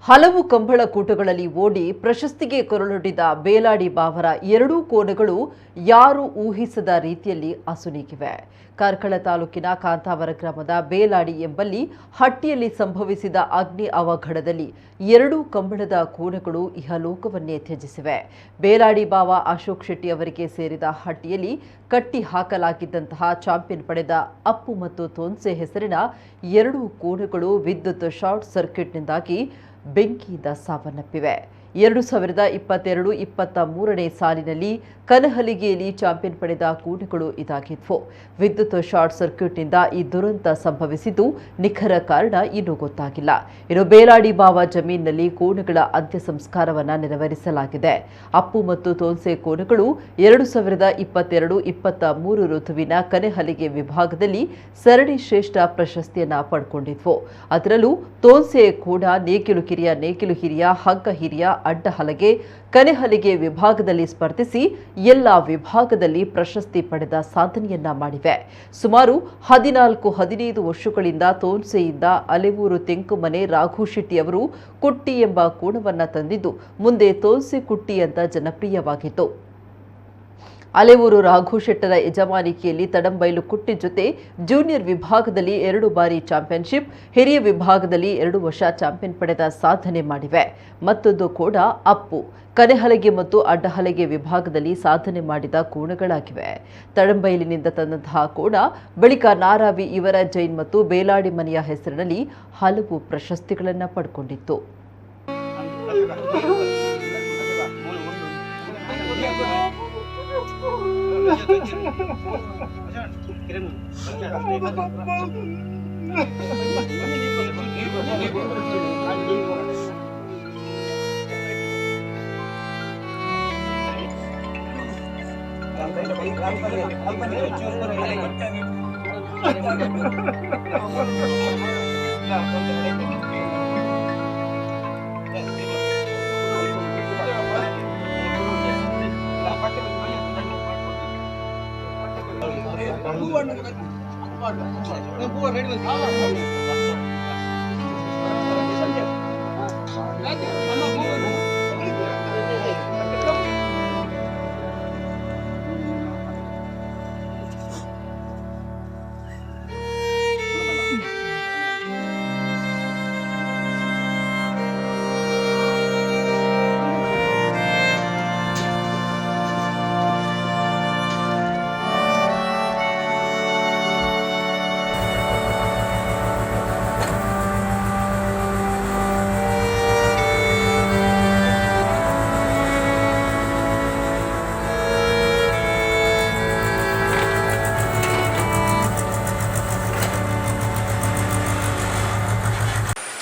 ಹಲವು ಕಂಬಳ ಕೂಟಗಳಲ್ಲಿ ಓಡಿ ಪ್ರಶಸ್ತಿಗೆ ಕೊರಳೊಡ್ಡಿದ ಬೇಲಾಡಿ ಬಾವರ ಎರಡೂ ಕೋಣೆಗಳು ಯಾರೂ ಊಹಿಸದ ರೀತಿಯಲ್ಲಿ ಅಸುನೀಗಿವೆ. ಕಾರ್ಕಳ ತಾಲೂಕಿನ ಕಾಂತಾವರ ಗ್ರಾಮದ ಬೇಲಾಡಿ ಎಂಬಲ್ಲಿ ಹಟ್ಟಿಯಲ್ಲಿ ಸಂಭವಿಸಿದ ಅಗ್ನಿ ಅವಘಡದಲ್ಲಿ ಎರಡೂ ಕಂಬಳದ ಕೋಣೆಗಳು ಇಹಲೋಕವನ್ನೇ ತ್ಯಜಿಸಿವೆ. ಬೇಲಾಡಿ ಬಾವ ಅಶೋಕ್ ಶೆಟ್ಟಿ ಅವರಿಗೆ ಸೇರಿದ ಹಟ್ಟಿಯಲ್ಲಿ ಕಟ್ಟಿ ಹಾಕಲಾಗಿದ್ದಂತಹ ಚಾಂಪಿಯನ್ ಪಡೆದ ಅಪ್ಪು ಮತ್ತು ತೋನ್ಸೆ ಹೆಸರಿನ ಎರಡೂ ಕೋಣೆಗಳು ವಿದ್ಯುತ್ ಶಾರ್ಟ್ ಸರ್ಕ್ಯೂಟ್ನಿಂದಾಗಿ ಬೆಂಕಿಯಿಂದ ಸಾವನ್ನಪ್ಪಿವೆ. 2022-23 ಸಾಲಿನಲ್ಲಿ ಕನಹಲಿಗೆಯಲ್ಲಿ ಚಾಂಪಿಯನ್ ಪಡೆದ ಕೋಣೆಗಳು ಇದಾಗಿದ್ವು. ವಿದ್ಯುತ್ ಶಾರ್ಟ್ ಸರ್ಕ್ಯೂಟ್ನಿಂದ ಈ ದುರಂತ ಸಂಭವಿಸಿದ್ದು ನಿಖರ ಕಾರಣ ಇನ್ನೂ ಗೊತ್ತಾಗಿಲ್ಲ. ಇನ್ನು ಬೇಲಾಡಿ ಬಾವ ಜಮೀನಿನಲ್ಲಿ ಕೋಣೆಗಳ ಅಂತ್ಯ ಸಂಸ್ಕಾರವನ್ನು ನೆರವೇರಿಸಲಾಗಿದೆ. ಅಪ್ಪು ಮತ್ತು ತೋನ್ಸೆ ಕೋಣೆಗಳು 2022-23 ಋತುವಿನ ಕನೆಹಲಿಗೆ ವಿಭಾಗದಲ್ಲಿ ಸರಣಿ ಶ್ರೇಷ್ಠ ಪ್ರಶಸ್ತಿಯನ್ನು ಪಡ್ಕೊಂಡಿದ್ವು. ಅದರಲ್ಲೂ ತೋನ್ಸೆ ಕೋಣ ನೇಗಿಲು ಕಿರಿಯ, ನೇಗಿಲು ಹಿರಿಯ, ಹಗ್ಗ ಹಿರಿಯ, ಅಡ್ಡ ಹಲಗೆ, ಕನೆಹಲಿಗೆ ವಿಭಾಗದಲ್ಲಿ ಸ್ಪರ್ಧಿಸಿ ಎಲ್ಲ ವಿಭಾಗದಲ್ಲಿ ಪ್ರಶಸ್ತಿ ಪಡೆದ ಸಾಧನೆಯನ್ನ ಮಾಡಿವೆ. ಸುಮಾರು 14-15 ವರ್ಷಗಳಿಂದ ತೋನ್ಸೆಯಿಂದ ಅಲೆವೂರು ತೆಂಕುಮನೆ ರಾಘು ಶೆಟ್ಟಿ ಅವರು ಕುಟ್ಟಿ ಎಂಬ ಕೋಣವನ್ನ ತಂದಿದ್ದು ಮುಂದೆ ತೋನ್ಸೆ ಕುಟ್ಟಿ ಅಂತ ಜನಪ್ರಿಯವಾಗಿತ್ತು. ಅಲೆವೂರು ರಾಘು ಶೆಟ್ಟರ ಯಜಮಾನಿಕೆಯಲ್ಲಿ ತಡಂಬೈಲು ಕುಟ್ಟಿ ಜೊತೆ ಜೂನಿಯರ್ ವಿಭಾಗದಲ್ಲಿ 2 ಬಾರಿ ಚಾಂಪಿಯನ್ಶಿಪ್, ಹಿರಿಯ ವಿಭಾಗದಲ್ಲಿ 2 ವರ್ಷ ಚಾಂಪಿಯನ್ ಪಡೆದ ಸಾಧನೆ ಮಾಡಿವೆ. ಮತ್ತೊಂದು ಕೋಣ ಅಪ್ಪು ಕನೆಹಲಗೆ ಮತ್ತು ಅಡ್ಡಹಲಗೆ ವಿಭಾಗದಲ್ಲಿ ಸಾಧನೆ ಮಾಡಿದ ಕೋಣಗಳಾಗಿವೆ. ತಡಂಬೈಲಿನಿಂದ ತಂದಂತಹ ಕೋಣ ಬಳಿಕ ನಾರಾವಿ ಇವರ ಜೈನ್ ಮತ್ತು ಬೇಲಾಡಿ ಮನೆಯ ಹೆಸರಿನಲ್ಲಿ ಹಲವು ಪ್ರಶಸ್ತಿಗಳನ್ನು ಪಡ್ಕೊಂಡಿತ್ತು.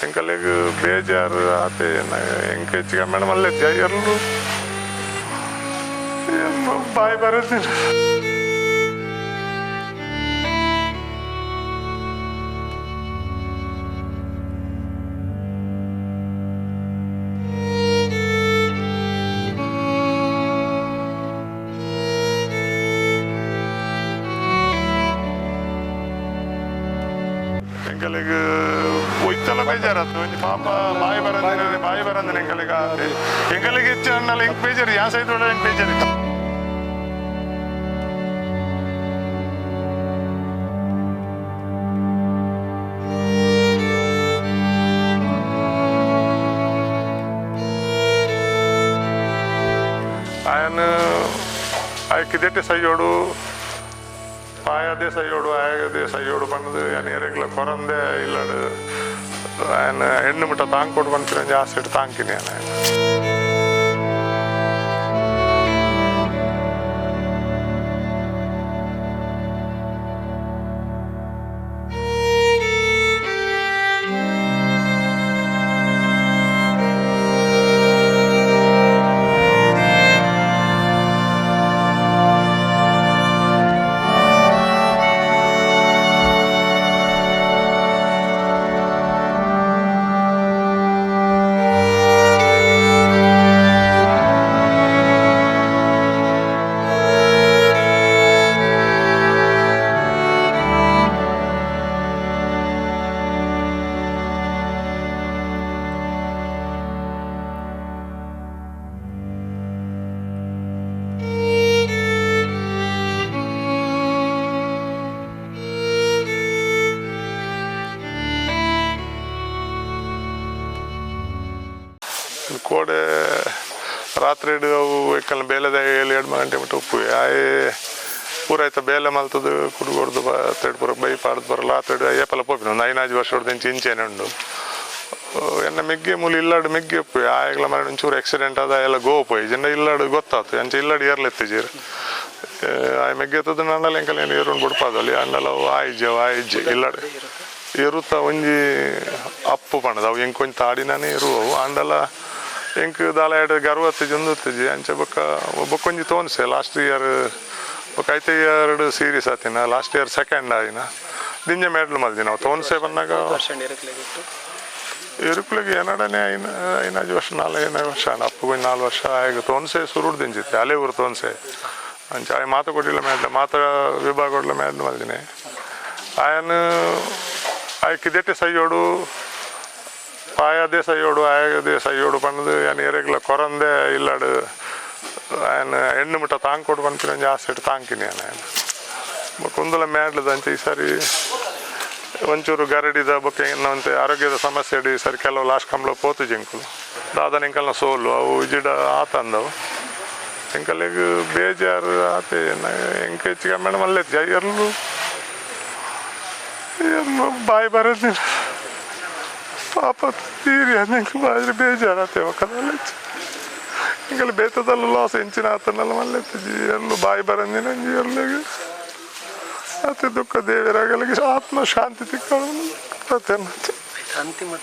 ಎಂಕಲೆಗ್ ಬೇಜಾರು ಆತೆ ಎಂಕೇಜ್ ಮೇಡಮ್ ಅಲ್ಲೇ ಎಲ್ಲರೂ ಬಾಯ್ ಬರುತ್ತಿಲ್ಲ. ಎಂಕಲೆಗ್ ಒಯ್ತಲ ಬೇಜಾರಾತು ಒಂಜಿ ಪಾಪ ಬಾಯಿ ಬರಂದಿನ ಬಾಯಿ ಬರಂದಿನ ಎಂಕಲೆಗ್ ಆತೆ ಎಂಕಲೆಗ್ ಹೆಚ್ಚು ಅಣ್ಣಲ್ಲ ಎಂಕ್ ಬೇಜಾರು ಯಾ ಸೈತ ಎಂಕ್ ಬೇಜಾರು. ಆಯನ್ ಆಯ್ಕೆ ಸೈಯೋಡು ಪಾಯದೇ ಸೈಯೋಡು ಆಯದೇ ಸೈಯೋಡು ಪನ್ನದು ಏನ್ ಕೊರಂದೆ ಇಲ್ಲಡು ಆಯನ ಹೆಣ್ಣು ಮುಟ್ಟ ತಾಂಕೊಡು ಪನ್ಪಿನ ಜಾಸ್ತಿ ತಾಂಕಿನಿ ಆಯನ. ಕೋಡೆ ರಾತ್ರಿಡ್ ಅವು ಎಕ್ಕಲ್ನ ಬೇಲೆದ 7 7 ಗಂಟೆ ಮುಟ್ಟ ಉಪ್ಪುವೆ. ಆಯೆ ಪೂರ ಐತ ಬೇಲೆ ಮಲ್ತದು ಕುಡು ಕೊರ್ದು ತೇಡ್ ಪೂರ ಬೈ ಪಾಡ್ದು ಬರಲ್ಲ ರಾತ್ರಿಡ್ ಏಪಲ ಪೋಪಿನ. ಒಂದು 5 ವರ್ಷದ ಇಂಚೆನೆ ಉಂಡು. ಎನ್ನ ಮೆಗ್ಗೆ ಮೂಲು ಇಲ್ಲಾಡು ಮೆಗ್ಗೆ ಉಪ್ಪುವೆ. ಆಯಗ್ಲ ಮರ ಒಂಚೂರು ಆಕ್ಸಿಡೆಂಟ್ ಆದ ಎಲ್ಲ ಗೋ ಪೋಯಿ ಜಿಂಡ ಇಲ್ಲಾಡು ಗೊತ್ತಾತು ಅಂಚ ಇಲ್ಲಾಡು ಏರ್ಲೆತ್ತಿಜೀರ್. ಆಯ್ ಮೆಗ್ಗೆ ತದ ನಂಡಲ ಎಂಕಲ್ ಏನು ಏರುಂಡು ಬುಡ್ಪಾದಲ್ಲಿ ಅಂಡಲ ಅವು ಆಯಿಜಿ ಅವು ಆಯಿಜಿ ಇಲ್ಲಾಡು ಎರುತ ಒಂಜಿ ಅಪ್ಪು ಪಣದ ಅವು ಎಂಕ್ ಒಂಜಿ ತಾಡಿನಾನೇ ಇರುವವು. ಆಂಡಲ ಎಂಕ್ ದಾಲ ಎಡ್ ಗರ್ವ ಅತ್ತಿಜಿ ಉಂದು ಅತ್ತಿಜಿ. ಅಂಚ ಬೊಕ್ಕ ಬೊಕ್ಕೊಂಜಿ ತೋನ್ಸೆ ಲಾಸ್ಟ್ ಇಯರ್ ಬೊಕ್ಕ ಐತೆ ಇಯರ್ಡ್ ಸೀರೀಸ್ ಆತಿನ ಲಾಸ್ಟ್ ಇಯರ್ ಸೆಕೆಂಡ್ ಆಯಿನ ದಿಂಜ ಮೆಡ್ಲ್ ಮಲ್ದಿನ ಅವು ತೋನ್ಸೆ ಪನ್ನಗ. ಎರುಕುಲೆಗ್ ಎನಡನೆ 5 ವರ್ಷ 4 ವರ್ಷ ಆಂಡ್. ಅಪ್ಪುಗ್ ಒಂಜಿ 4 ವರ್ಷ ಆಯಗ್ ತೋನ್ಸೆ ಸುರುಡ್ ದಿಂಜಿತ್ತೆ ಅಲೆ ಊರು ತೋನ್ಸೆ. ಅಂಚ ಆಯ್ ಮಾತ ಕೊಟ್ಟಿಲ್ಲ ಮೆಡ್ಲ್ ಮಾತ ವಿಭಾಗಡ್ಲ ಮೆಡ್ಲ್ ಮಲ್ದಿನಿ. ಆಯನ್ ಆಯ್ ಕಿದೆಟೆ ಸೈಯೋಡು ಪಾಯದೇ ಸೈಯೋಡು ಆಯಗದೇ ಸೈಯೋಡು ಪಂಡ್ದು ಯಾನ್ ಎರೆಗ್ಲ ಕೊರಂದೆ ಇಲ್ಲಡ್ ಆಯನ್ ಎಣ್ಣು ಮುಟ್ಟ ತಾಂಕೊಡು ಪನ್ಪಿನ ಒಂಜಿ ಆಸೆಡ್ ತಾಂಕಿನಿ ಯಾನ್ ಆಯನ್. ಬೊಕ್ಕ ಉಂದುಲ ಮ್ಯಾಡ್ಲದ ಅಂಚ ಈ ಸಾರಿ ಒಂಚೂರು ಗರಡಿದ ಬೊಕ್ಕ ಒಂತೆ ಆರೋಗ್ಯದ ಸಮಸ್ಯೆ ಈ ಸಾರಿ ಕೆಲವು ಲಾಸ್ಟ್ ಕಂಬ್ಲ ಪೋತುಜಿ ಎಂಕುಲು ದಾದನ ಎಂಕಲ್ನ ಸೋಲು ಅವು ಇಜಿಡ ಆತಂದವು ಎಂಕಲೆಗ್ ಬೇಜಾರು ಆತೆ. ಎಂಕ್ ಹೆಚ್ಚು ಕಮ್ಮಿ ಮಲ್ಲೆತ್ತಿ ಎರ್ಲು ಎರ್ಲು ಬಾಯಿ ಬರೋದಿಲ್ಲ ಪಾಪ ತೀರಿ ಎಂಕ್ ಬಾರಿ ಬೇಜಾರು ಆತೆ. ಬೊಕ್ಕ ಎಂಕಲ್ ಬೇತದಲ್ಲ ಲಾಸ್ ಎಂಚಿನ ಆತನಲ್ಲ ಮಲ್ಲೆತ್ತಿಜಿ ಎರ್ಲು ಬಾಯಿ ಬರಂದಿನ ಒಂಜಿ ಎರ್ಲೆಗ್ ಅತಿ ದುಃಖ. ದೇವರಾಗಲಿಗೆ ಆತ್ಮ ಶಾಂತಿ ತಿಕ್ಕಳು. ಅಂತಿಮ.